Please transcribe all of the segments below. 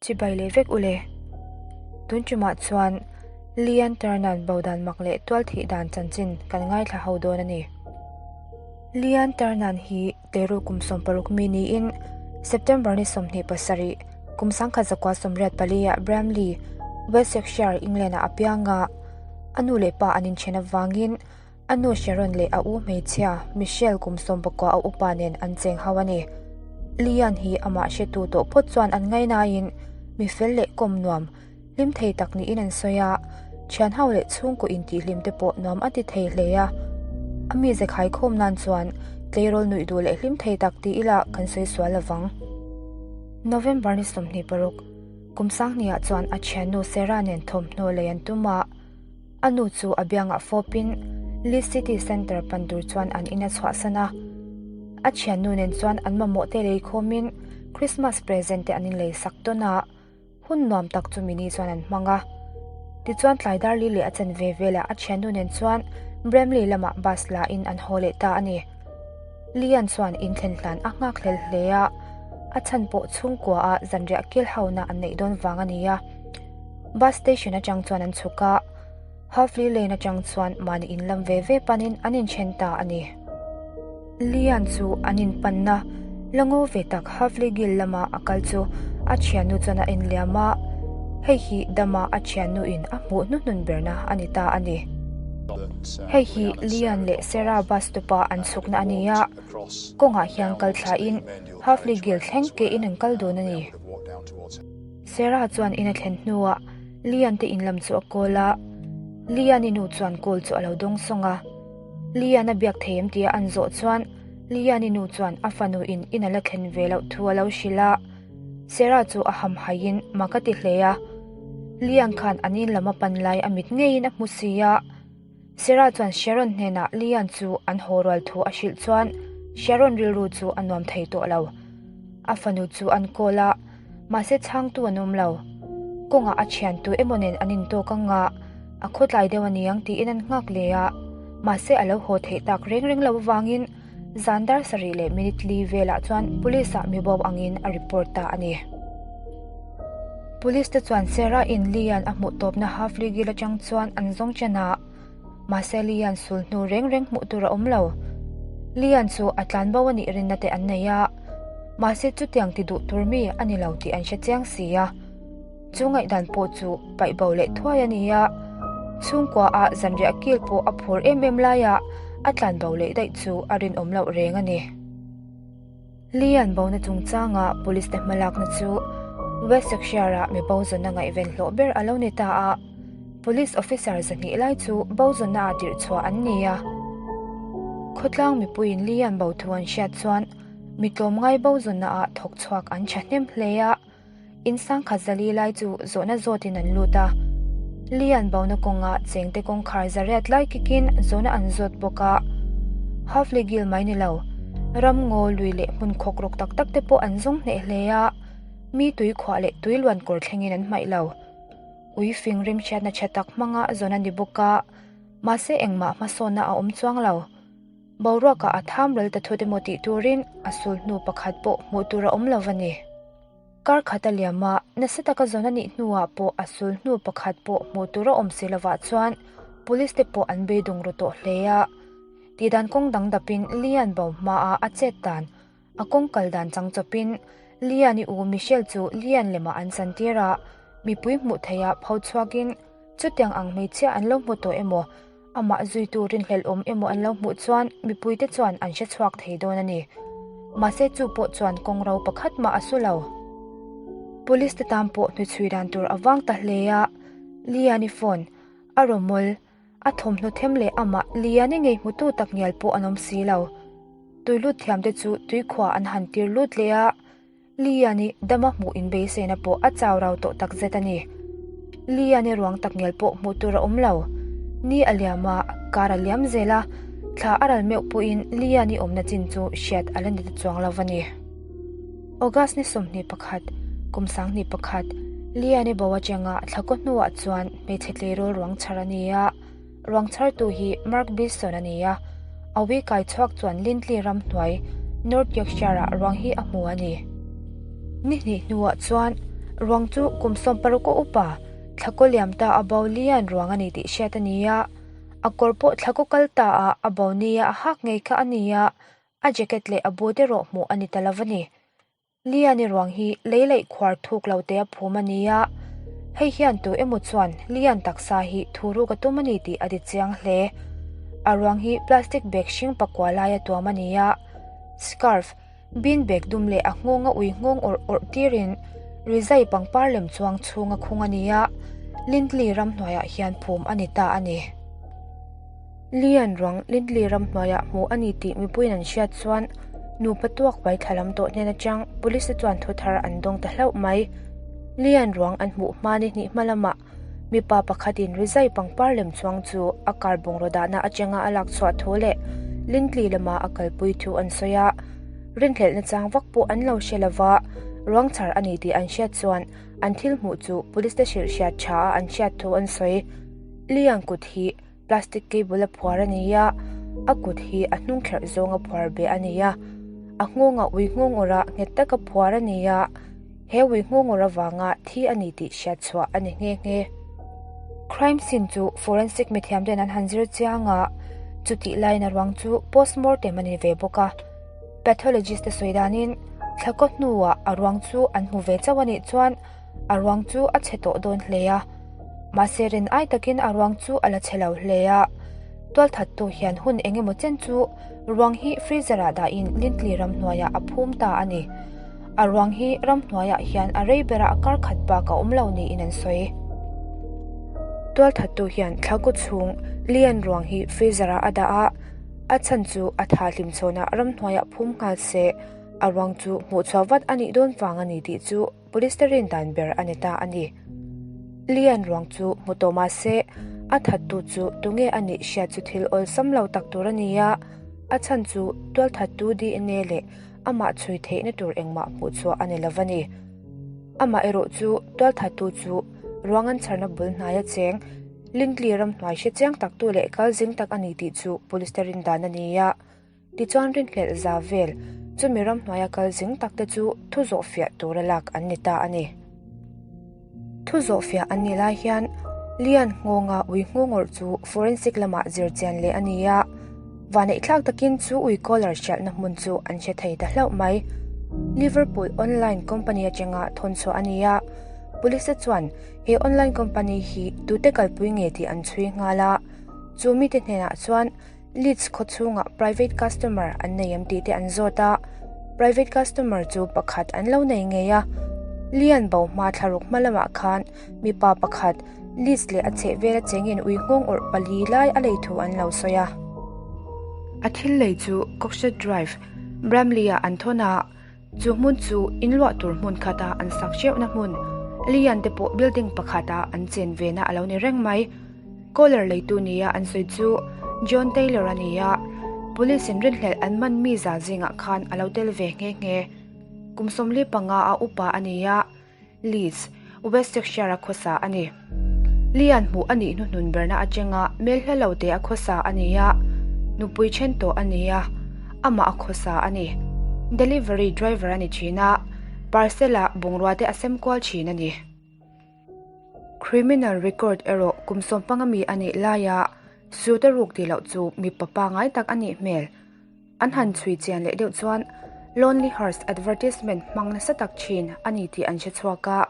Chibai leh vek ule. Tun tumah chuan Leon Ternan bo dan mak leh tual thih dan chanchin kan ngaithla ho dawn a ni. Leon Ternan hi Teru kum 60 mi niin September ni 27, kum 1984 ah Bramley, West Yorkshire, England ah a piang a, a nu leh pa an inthen avangin A nu Sharon leh a u hmeichhia Michelle kum 19 a upa nen an cheng ho a ni. Leon hi amah hretu tawh phawt chuan an ngainain mi fel leh kawm nuam, hlim thei tak niin an sawi a, thian ho leh chhungkaw intihhlim te pawh nuam a ti thei hle a. A mize khaikhawm nan chuan tleirawl nuih duh leh hlim thei tak ti ila kan sawi sual lovang. November ni 26, kum 2000 chuan a thiannu Sarah nen thawmhnaw lei an tum a, A nu chu a biangah fawpin Leeds City Centre pan tur chuan an in a chhuahsan a. A thiannu nen chuan an mamawh te lei khawmin Christmas present te an inlei sak tawn a, hun nuam tak chu mini chuan an hmang a. Tichuan tlai dar li leh a chanve velah a thiannu nen chuan Bramley lamah bus la in an haw leh ta a ni. Lian chuan inthlen hlan a nghak hlel hle a, a chhan pawh chhungkua a zanriah kil hauna an neih dawn vang a ni a. Bus station atang chuan an chhuk a, Halfley Lane atang chuan mahni in lam ve ve panin an inthen ta a ni. Lian chu an inpanna la ngaw ve tak Halfley Gill lama a kal chu a thiannu chuan a en liam a, hei hi dama a thiannu in a hmuh hnuhnun berna a ni ta a ni. Hei hi Lian leh Sarah bus stop a an chhukna a ni a, kawngah hian kal thlain Halfley Gill thleng kein an kal dun a ni. Sarah chuan in a thlen hnuah Lian te in lam chu a call a, Lian i nu chuan call chu a lo dawng sawng a. Lian a biak thei em tia an zawh chuan Lian i nu chuan a fanu in in a la thlen ve loh thu a lo hrilh a. Sarah chu a hamhaiin mak a ti hle a. Lian khan an in lam a pan lai a mit ngeiin a hmu si a. Sarah chuan Sharon hnenah Lian chu an haw rual thu a hrilh chuan Sharon rilru chu a nuam thei tawh lo. A fanu chu an call a, mahse chhangtu an awm lo. Kawngah a thiantu emaw nen an intawk ang a, a khawtlai deuh a niang tiin an nghak leh a, mahse a lo haw theih tak reng reng lo avangin zan dar sarih leh minute li velah chuan police ah mi bo angin a report ta a ni. Police te chuan Sarah in Lian a hmuh tawpna Halfley Gill atang chuan an zawng chen a, mahse Lian sul hnu reng reng hmuh tur a awm lo. Lian chu a tlan bo a nih rinna te an nei a, mahse chutiang ti duh tur mi a ni lo tih an hre chiang si a. Chu ngaihdan pawh chu paih bo leh thuai a ni a, chhungkua ah zanriah kil pawh a phur em em laia a tlan bo leh daih chu a rinawm loh reng a ni. Lian bona chungchanga police te hmalakna chu West Yorkshire-ah mi bo zawnna ngaihven hlawh ber a lo ni ta a, police officer 200 lai chu bo zawnna ah tirh chhuah an ni a. Khawtlang mipuiin Lian bo thu an hriat chuan mi tlawmngai bo zawnna ah thawk chhuak an thahnem hle a. In sangkhat zali lai chu zawhna zawtin an lut a, Lian bona kawnga chengte kawngkhar zariat lai kikin zawhna an zawt bawk a. Halfley Gill mai ni lo, ramngaw lui leh hmun khawk rawk tak tak te pawh an zawng hneh hle a, mi tui khuah leh tui luan kawr thlengin an hmaih lo. Ui fing rimhriatna tha tak hmanga zawn a ni bawk a, mahse engmah hmasawnna a awm chuang lo. Boruakah a tham ral ta thut emaw tih turin a sul hnu pakhat pawh hmuh tur a awm lo va ni. Kar khat a liam a, nasa taka zawn a nih hnuah pawh a sul hnu pakhat pawh hmuh tur a awm si lovah chuan police te pawh an beidawng ru tawh hle a. Tihdan kawng dang dapin Lian bo hmaah a chet dan, a kawng kal dan chang chawpin Lian-i u Michelle chu Lian lemah an chantir a, mipui hmuh theihah pho chhuakin chutiang ang hmeichhia an lo hmu tawh emaw Amah zuitu rinhlelh awm emaw an lo hmuh chuan mipuite chuan an hre chhuak thei dawn a ni. Mahse chu pawh chuan kawng ro pakhat mah a su lo. Police te tan pawh hnuchhui dan tur a vang ta hle a, Liani phone a rawmawl, a thawmhnaw them leh amah Liani ngei hmutu tak ngial pawh an awm si lo. Tuilut thiamte chu tuikhuah an han tir lut leh a, Liani dama hmuh inbeisena pawh a chau rau tawh takzet a ni. Liani ruang takngial pawh hmuh tur a awm lo. Ni a liam a, kar a liam zel a, thla a ral meuh pawhin Liani awmna chin chu hriat a la ni ta chuang lo va ni. August ni 21, kum 2001, Liani bo atanga thla kaw hnuah chuan hmeichhe tleirawl ruang chhar a ni a. Ruang chhartu hi Mark Beeson a ni a, a ui kai chhuak chuan Lindley ram hnuai, North Yorkshire-ah ruang hi a hmu a ni. Ni hnih hnuah chuan Ruang chu kum 16 a upa, thlakaw liam ta a bo lian ruang a ni tih hriat a ni a. A kawr pawh thlakaw kal ta a a bo nia a hak ngei kha a ni a, a jacket leh a boot erawh hmuh a ni ta lo a ni. Liani ruang hi lei laih khuar thuk lo te a phum a ni a, hei hian tu emaw chuan Lian taksa hi thu ruk a tum a ni tih a ti chiang hle. A ruang hi plastic bag hring pakua laia tuam a ni a, scarf, bean bag dum leh a nghawnga ui nghawng awrh awrh tirin rizai pangpar lem chuang chhunga khung a ni a, Lindley ramhnuaiah hian phum a ni ta a ni. Lian ruang Lindley ramhnuaiah hmuh a ni tih mipuiin an hriat chuan nupa tuak vai thla lam tawh hnen atang police te chuan thu thar an dawng ta hlauh mai. Lian ruang an hmuh hma ni hnih hma lamah mipa pakhatin rizai pangpar lem chuang chu a car bungraw dahna atanga a lak chhuah thu leh Lindley lama a kalpui thu an sawi a. Rinhlelhna chang vak pawh an lo hre lova, ruang chhar a ni tih an hriat chuan an thil hmuh chu police te hrilh hriat tha a an hriat thu an sawi. Lian kut hi Plastic cable a phuar a ni a, a kut hi a hnung kherh zawnga phuar beh a ni a, a nghawngah ui nghawng awrh nghet taka phuar a ni a, he ui nghawng awrh avanga thi a ni tih hriat chhuah a ni nghe nghe. Crime scene chu forensic mithiam ten an han zir chiang a, chutih laiin a ruang chu postmortem a ni ve bawk a. Pathologist te sawi danin thlakaw hnuah a ruang chu an hmu ve chauh a nih chuan A ruang chu a chhe tawh dawn hle a, mahse rin ai takin a ruang chu a la chhe lo hle a. Tualthattu hian hun eng emaw chen chu ruang hi freezer ah dahin Lintli ramhnuaiah a phum ta a ni. A ruang hi ramhnuaiah hian a rei berah kar khat bak a awm lo niin an sawi. Tualthattu hian thlakaw chhung Lian ruang hi freezer ah a dah a, a chhan chu a tha hlimchhawnah ramhnuaiah phum nghal se a ruang chu hmuhchhuah vat a nih dawn vang a ni tih chu Police te rin dan ber a ni ta a ni. Lian ruang chu hmu tawh mah se, a thattu chu tunge a nih hriat chu thil awlsam lo tak tur a ni a, a chhan chu tualthattu DNA leh amah chhui theihna tur engmah hmuh chhuah a ni lo va ni. Amah erawh chu tualthattu chu ruang an chharna bul hnaia cheng Lindley ramhnuai hre chiang taktu leh kal zing tak a ni tih chu police te rin dan a ni a. Tichuan rinhlelh za vel chumi ramhnuaia kal zing tak te chu thu zawhfiah tura lak an ni ta a ni. Thu zawhfiah an nih lai hian Lian Nghawnga ui nghawngawrh chu forensic lamah zir chian leh a ni a, vaneihthlak takin chu ui collar hrialhna hmun chu an hre thei ta hlauh mai. Liverpool online company atanga thawn chhuah a ni a, police te chuan he online company hi tute kalpui nge tih an chhui nghal a, chu mite hnenah chuan Leeds khaw chhungah private customer an nei em tih te an zawt a, private customer chu pakhat an lo nei ngei a. Lian bo hma thlaruk hma lamah khan mipa pakhat Leeds leh a chhehvel a chengin ui nghawng awrh pali lai a lei thu an lo sawi a. A thil lei chu Cockshut Drive, Bramley-ah an thawn a, chu hmun chu inluah tur hmun khata an sak hreuhna hmun, Lian te pawh building pakhata an chen vena a lo ni reng mai. Caller leitu nia an sawi chu John Taylor a ni a, police in rinhlelh an man mi za zingah khan a lo tel ve nghe nghe. Kum 45 a upa a ni a, Leeds, West Yorkshire a khawsa a ni. Lian hmuh a nih hnuhnun berna atanga mel hla lo te a khawsa a ni a, nupui then tawh a ni a, amah a khawsa a ni. Delivery driver a ni thin a, parcel ah bungrua te a sem kual thin a ni. Criminal record erawh kum 15 mi a nih laia suit a ruk tih loh chu mipa pangngai tak a nih hmel. An han chhui chian leh deuh chuan Lonely Hearts advertisement hmang nasa tak thin a ni tih an hre chhuak a.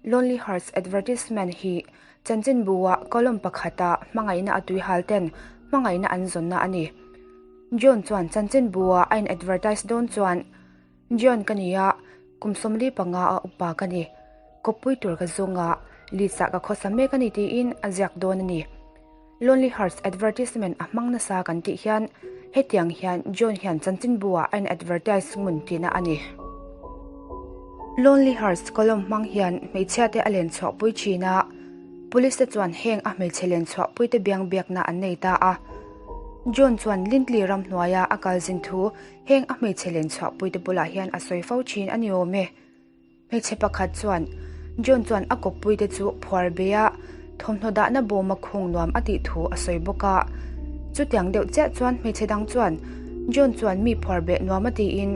Lonely Hearts advertisement hi chanchinbu-ah column pakhata hmangaihna a tuihal ten hmangaihna an zawnna a ni. John chuan chanchinbu-ah a in advertise dawn chuan, John ka ni a, kum 45 a upa ka ni. Kawppui tur ka zawng a, Leeds-ah ka khawsa mek a ni tiin a ziak dawn a ni. Lonely Hearts advertisement a hmang nasa kan tih hian hetiang hian John hian chanchinbu-ah a in advertise ngun tihna a ni. Lonely Hearts column hmang hian hmeichhia te a len chhuahpui thin a, police te chuan heng a hmeichhe len chhuahpui te biang biakna an nei ta a. John chuan Lindley ramhnuaia a kal zin thu heng a hmeichhe len chhuahpui te bulah hian a sawi fo thin a ni awm e. Hmeichhe pakhat chuan John chuan a kawppuite chu phuar bei a, thawmhnaw dahna bawma khung nuam a tih thu a sawi bawk a. Chutiang deuh chiah chuan hmeichhe dang chuan John chuan mi phuar beh nuam a tiin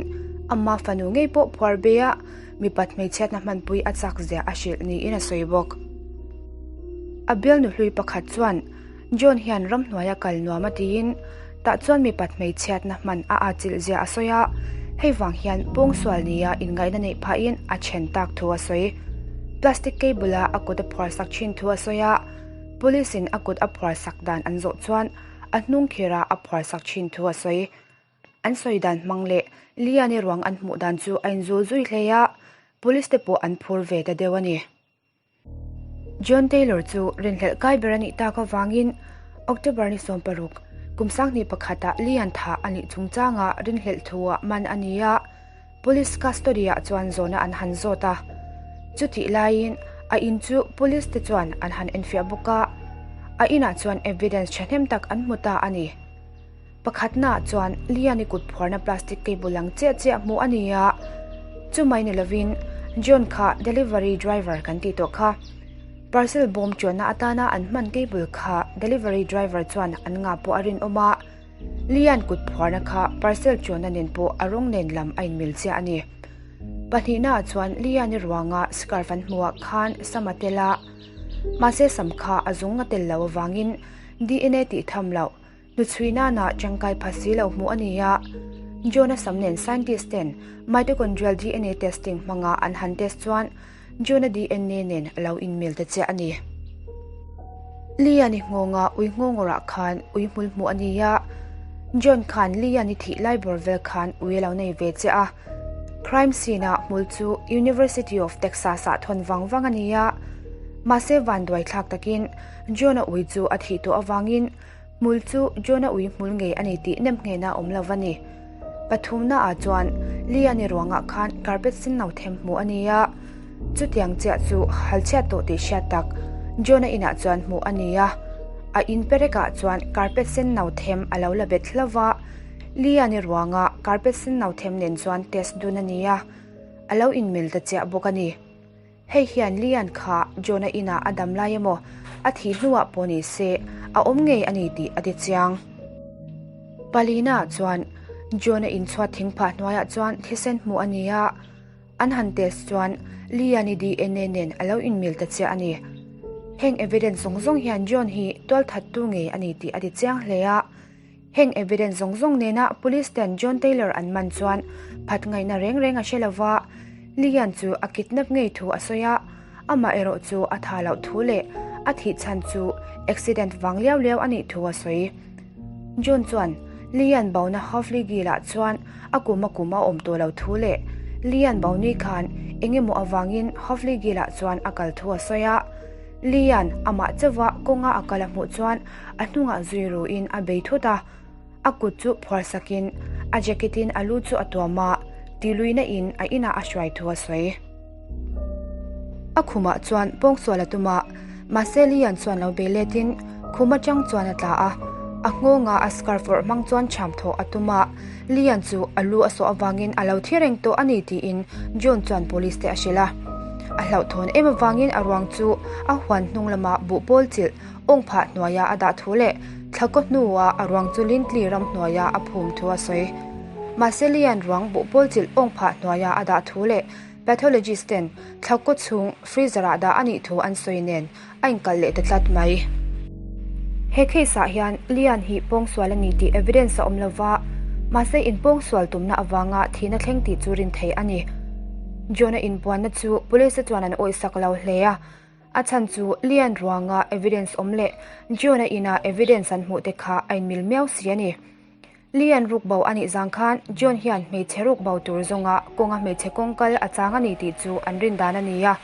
Ama fanu ngei pawh phuar be a, mipat hmeichhiatna hmanpui a chak zia a hrilh niin a sawi bawk. A bialnu hlui pakhat chuan John hian ramhnuaia kal nuam a tiin tah chuan mipat hmeichhiatna hman a atchilh zia a sawi a, hei vang hian pawngsual nia inngaihna neih phahin a then tak thu a sawi. Plastic cable-a a kut a phuar sak thin thu a sawi a, police in a kut a phuar sak dan an zawh chuan a hnung khirah a phuar sak thin thu a sawi. An sawi dan hmang leh Liani ruang an hmuh dan chu a inzul zui hle a, police te pawh an phur ve ta deuh a ni. John Taylor chu rinhlelh kai ber a nih tak avangin October ni 16, kum 2001 ah Lian thah a nih chungchanga rinhlelh thu-ah man a ni a, police custody-ah chuan zawhna an han zawt a. Chutih laiin a in chu police te chuan an han enfiah bawk a, a inah chuan evidence thahnem tak an hmu ta a ni. Pakhatnaah chuan Liani kut phuarna plastic cable lang chiah chiah hmuh a ni a, chumai ni lovin John kha delivery driver kan tih tawh kha. Parcel bawm chuanna atana an hman cable kha delivery driver chuan an ngah pawh a rinawm a, Lian kut phuarna kha parcel chuanna nen pawh a rawng nen lam a inmil chiah a ni. Pahnihnaah chuan Liani ruanga scarf an hmuhah khan sam a tel a, mahse sam kha a zung a tel lo avangin DNA tih tham loh Hnuchhui nana tangkai pha si lo hmuh a ni a, John-a sam nen scientist ten mitochondrial DNA testing hmanga an han test chuan John-a DNA nen a lo inmil ta chiah a ni. Lian-i nghawnga ui nghawngawrah khan ui hmul hmuh a ni a, John khan Lian-i thih lai bawr vel khan ui a lo nei ve chiah a. Crime scene-ah hmul chu University of Texas-ah thawn vang vang a ni a, mahse vanduai thlak takin John-a ui chu a thih tawh avangin Hmul chu Jonah ui hmul ngei a ni tih nem nghena awm lo va ni. Pathumnaah chuan Liani ruangah khan carpet sen no them hmuh a ni a, chutiang chiah chu hal chhiat tawh tih hriat tak Jonah inah chuan hmuh a ni a. A in perekah chuan carpet sen no them a lo la bet hlo va, Liani ruanga carpet sen no them nen chuan test dun a ni a, a lo inmil ta chiah bawk a ni. Hei hian Lian kha Jonah inah a dam lai emaw, a thih hnuah pawh ni se, a awm ngei a ni tih a ti chiang. Palina chuan Jonah in chhuat thing phah hnuaiah chuan thisen hmuh a ni a, an han test chuan Lian-i DNA nen a lo inmil ta chiah a ni. Heng evidence zawng zawng hian John hi tualthattu ngei a ni tih a ti chiang hle a. Heng evidence zawng zawng nena police ten John Taylor an man chuan phat ngaihna reng reng a hre lova, Lian chu a kidnap ngei thu a sawi a, amah erawh chu a tha loh thu leh a thih chhan chu accident vang liau liau a nih thu a sawi. John chuan Lian bona Hovley Gill-ah chuan a kum a kum a awm tawh lo thu leh Lian bo ni khan eng emaw avangin Hovley Gill-ah chuan a kal thu a sawi a, Lian amah chauha kawnga a kal a hmuh chuan a hnungah zui ruin a bei thut a, a kut chu phuar sakin a jacket in a lu chu a tuam a, tihluihna in a inah a hruai thu a sawi. A khumah chuan pawngsual a tum a, mahse Lian chuan lo bei letin khum atang chuan a tla a, a nghawnga a scarf awrh hmang chuan cham thawh a tum a, Lian chu a lu a sawh avangin a lo thi reng tawh a ni tiin John chuan police te a hrilh a. A hlauhthawn em avangin a ruang chu a huan hnung lama buhpawl chilh awng phah hnuaia a dah thu leh thlakaw hnua a ruang chu Lintli ram hnuaia a phum thu a sawi. Mahse Lian ruang buhpawl chilh awng phah hnuaia a dah thu leh pathologist ten thlakaw chhung freezer ah dah a nih thu an sawi nen a inkalh leh ta tlat mai. He case ah hian Lian hi pawngsual a ni tih evidence a awm lova, mahse inpawngsual tumna avanga thihna thleng tih chu rin theih a ni. John-a inbuanna chu police te chuan an awihsak lo hle a, a chhan chu Lian ruanga evidence awm leh John-a ina evidence an hmuh te kha a inmil miau si a ni. Lian ruk bo a nih zang khan John hian hmeichhe ruk bo tur zawnga kawnga hmeichhe kawng kal a chang a ni tih chu an rin dan a ni a.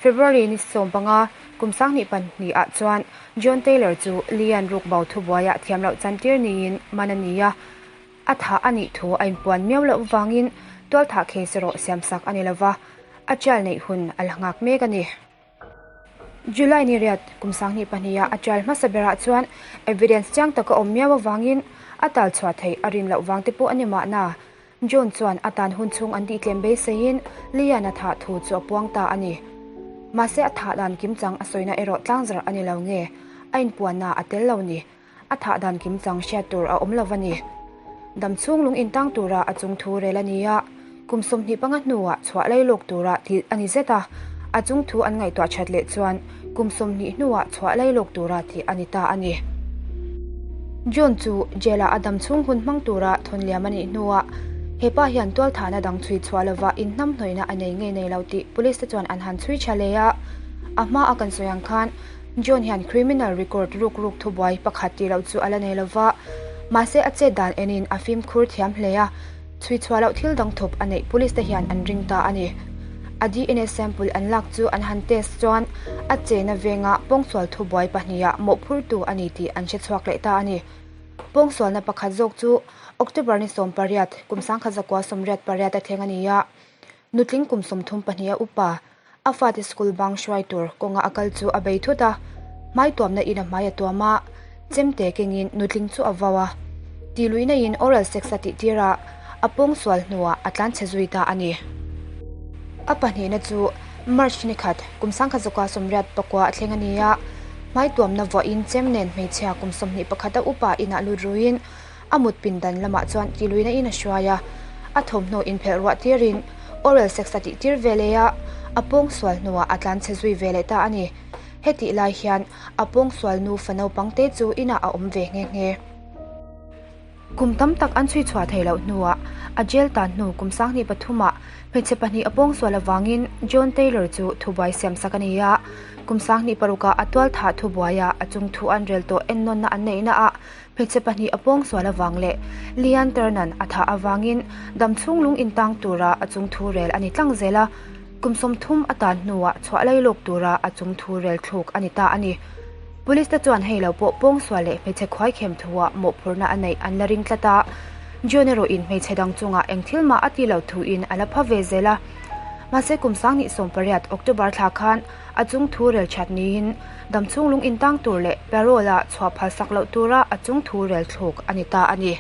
February ni 15, kum 2002 ah chuan John Taylor chu Lian ruk bo thubuaiah thiam loh chantir niin man a ni a. A thah a nih thu a inpuan miau loh vangin tualthah case erawh siamsak a ni lova, a trial neih hun a la nghak mek a ni. July ni riat kum 2002 ah a trial hmasa berah chuan evidence chiang taka awm miau avangin a tal chhuah theih a rin loh vang te pawh a ni mahna. John chuan a tan hun chhung an tihtlem beiseiin Lian a thah thu chu a puang ta a ni. Mahse a thah dan kimchang a sawina erawh tlangzarh a ni lo nge, a inpuanna a tel lo ni. A thah dan kimchang hriat tur a awm lo a ni. Dam chhung lung intang tura a chung thu rel a ni a. Kum 25 hnuah chhuah lailawk tura tih a ni zet a, a chung thu an ngaihtuah that leh chuan kum 20 hnuah chhuah lailawk tura tih a ni ta a ni. John chu jail-ah a dam chhung hun hmang tura thawn liam a nih hnuah hepa hian tualthahna dang chhui chhuah lova inhnamhnawihna a nei ngei nei lo tih police te chuan an han chhui tha hle a. A hma a kan sawi ang khan John hian criminal record ruk ruk thubuai pakhat tih loh chu a la nei lova, mahse a chet dan enin a fimkhur thiam hle a. Chhui chhuah loh thil dang thawp a neih police te hian an ring ta a ni. A DNA sample an lak chu an han test chuan a chena venga pawngsual thubuai pahniha mawhphurtu a ni tih an hre chhuak leh ta a ni. Pawngsualna pakhat zawk chu October ni 18, kum 1988 a thleng a ni a. Nutling kum 32 a upa, a fate school bang hruai tur kawnga a kal chu a bei thut a, hmai tuamna in a hmai a tuam a, chemte kengin nutling chu a vau a. Tihluihna in oral sex a tih tir a, a pawngsual hnuah a tlanchhe zui ta a ni. A pahnihna chu March ni khat kum 1989 a thleng a ni a, hmai tuamna vuahin chem nen hmeichhia kum 21 a upa inah lut ruiin A mut pindan lamah chuan tiluina in a hruai a, a thawmhnaw inphelh ruah tirin oral sex a tih tir ve leh a, a pawngsual hnuah a tlan chhe zui ve leh ta a ni. Hetih lai hian a pawngsual nu fa naupang te chu inah a awm ve nghe nghe. Kum tam tak an chhui chhuah theih loh hnuah a jail tan hnu kum 23 ah hmeichhe pahnih a pawngsual avangin John Taylor chu thubuai siamsak a ni a, kum 26 ah a tualthah thubuaia a chungthu an rel tawh ennawnna an neihna ah Hmeichhe pahnih a pawngsual avang leh Leanne Ternan a thah avangin damchhung lung intang tura a chung thu rel a ni tlang zel a, kum 30 a tan hnuah chhuah lailawk tura a chung thu rel thluk a ni ta a ni. Police te chuan hei lo pawh pawngsual leh hmeichhe khuaikhem thuah mawhphurhna a neih an la ring tlat a, John erawhin hmeichhe dang chungah eng thil mah a ti lo thuin a la pha ve zel a. Mahse kum 2018 October thla khan a chung thu rel that niin Damchhung lung intang tur leh parole-a chhuah phalsak loh tura a chung thu rel thluk a ni ta a ni.